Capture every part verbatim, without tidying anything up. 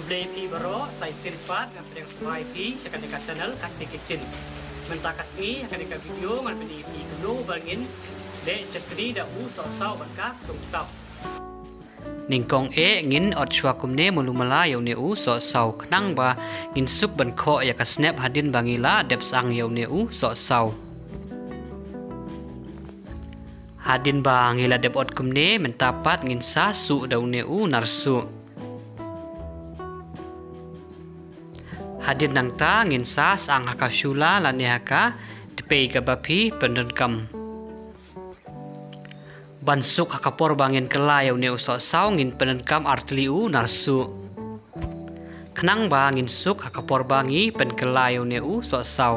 Khublei phi baroh, sa shisien pat ngan pdiang sngewbha ïa phi sha kane ka channel Khasi Kitchen. Mynta ka sngi ha kane ka video ngan pyni ïa phi kumno ba ngin leh chutney da u sohsaw bad ka tungtap. Nyngkong eh ngin ot shuwa kumne malu mala ïa une u sohsaw, khnang ba ngin suk ban khoh ïa ka snep hadien ba ngi la dep syang ïa une u sohsaw. Hadien ba ngi la dep ot kumne, mynta pat ngin sa suh da une u narsuh. Hadien nangta ngin sa syang ha ka shula lane ha ka tpei kaba phi pyndonkam. Ban suk ha ka por ba ngin kylla ïa une u sohsaw ngin pyndonkam artylli u narsuh, khnang ba ngin suk ha ka por ba ngi pynkylla ïa une u sohsaw.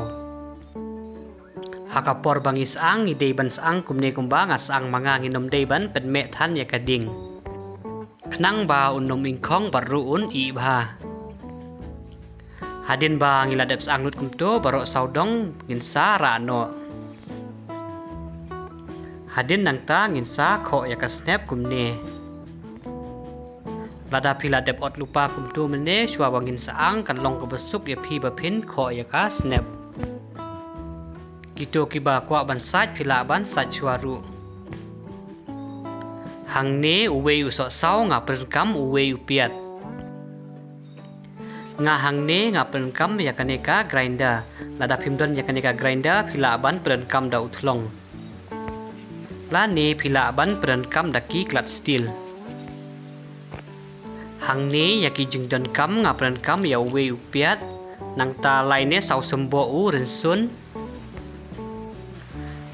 Ha ka por ba ngi syang ngi dei ban syang kumne kumba nga syang ma nga, ngin ym dei ban pynmeh than ïa ka ding, khnang ba un ym ingkhong bad ruh un ih bha. Hadien ba ngi la dep syang lut kumto, baroh sawdong ngin sa rah noh. Hadien nangta ngin sa khoh ïa ka snep kumne. Lada phi la dep ot lypa kumto mynne, shuwa ba ngin syang kan long kaba suk ïa phi ba phin khoh ïa ka snep. Kito kiba kwah ban sait phi lah ban sait shuwa ruh. Hangne uwei u sohsaw nga pyndonkam uwei u piat. Nga hangne nga pyndonkam ïa kane ka grinder. Lada phim don ïa kane ka grinder phi lah ban pyndonkam da u thlong, lane phi lah ban pyndonkam da ki klat steel. Hangne ïa ki jingdonkam nga pyndonkam ïa uwei u piat, nangta lai ne saw symboh u rynsun.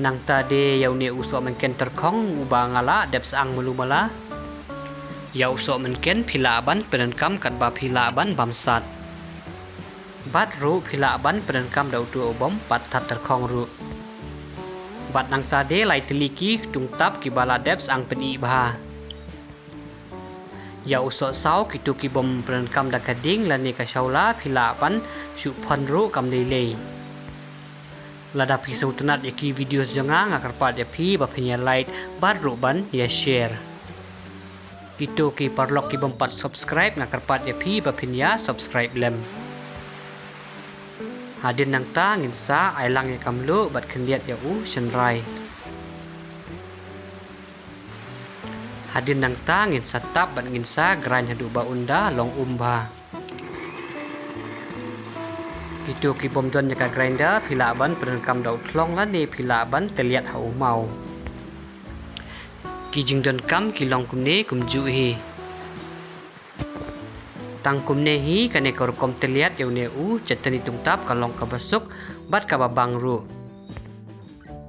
Nangta de ïa une u sohmynken tyrkhong uba nga la dep syang malu mala. Ïa u sohmynken phi lah ban pyndonkam katba phi lah ban bamsat. Bad ruh phi lah ban pyndonkam da uto u bym pat thad tyrkhong ruh. Bad nangta de lai tylli ki tungtap kiba la dep syang pyn-ih bha. Ïa u sohsaw kito ki bym pyndonkam da ka ding lane ka shawla phi lah ban shu phon ruh kam lei lei. Lada phi sngewtynnat ïa ki videos jong nga, nga kyrpad ïa phi ba phin ïa like bad ruh ban ïa share. Kito ki paralok ki bym pat subscribe, nga kyrpad ïa phi ba phin ïa subscribe lem. Hadien nangta ngin sa ai lang ïa ka mluh bad khyndiat ïa u shynrai. Hadien nangta ngin sa tap bad ngin sa grind haduh ba un da long um bha. Kito ki bym don ïa ka grinder phi lah ban pyndonkam da u thlong lane phi lah ban tylliat ha u maw. Ki jingdonkam ki long kumne kumjuh hi. Tang kumne hi kane ka rukom tylliat ïa une u chutney tungtap ka long kaba suk bad kaba bang ruh.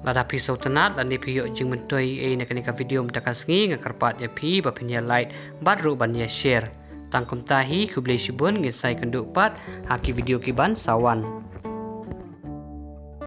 Lada phi sngewtynnat lane phi ïoh jingmyntoi ei na kane ka video mynta ka sngi, nga kyrpad ïa phi ba phin ïa like bad ruh ban ïa share. Tang kumta hi, khublei shibun, ngin sa ïakynduh pat ha ki video ki ban sa wan.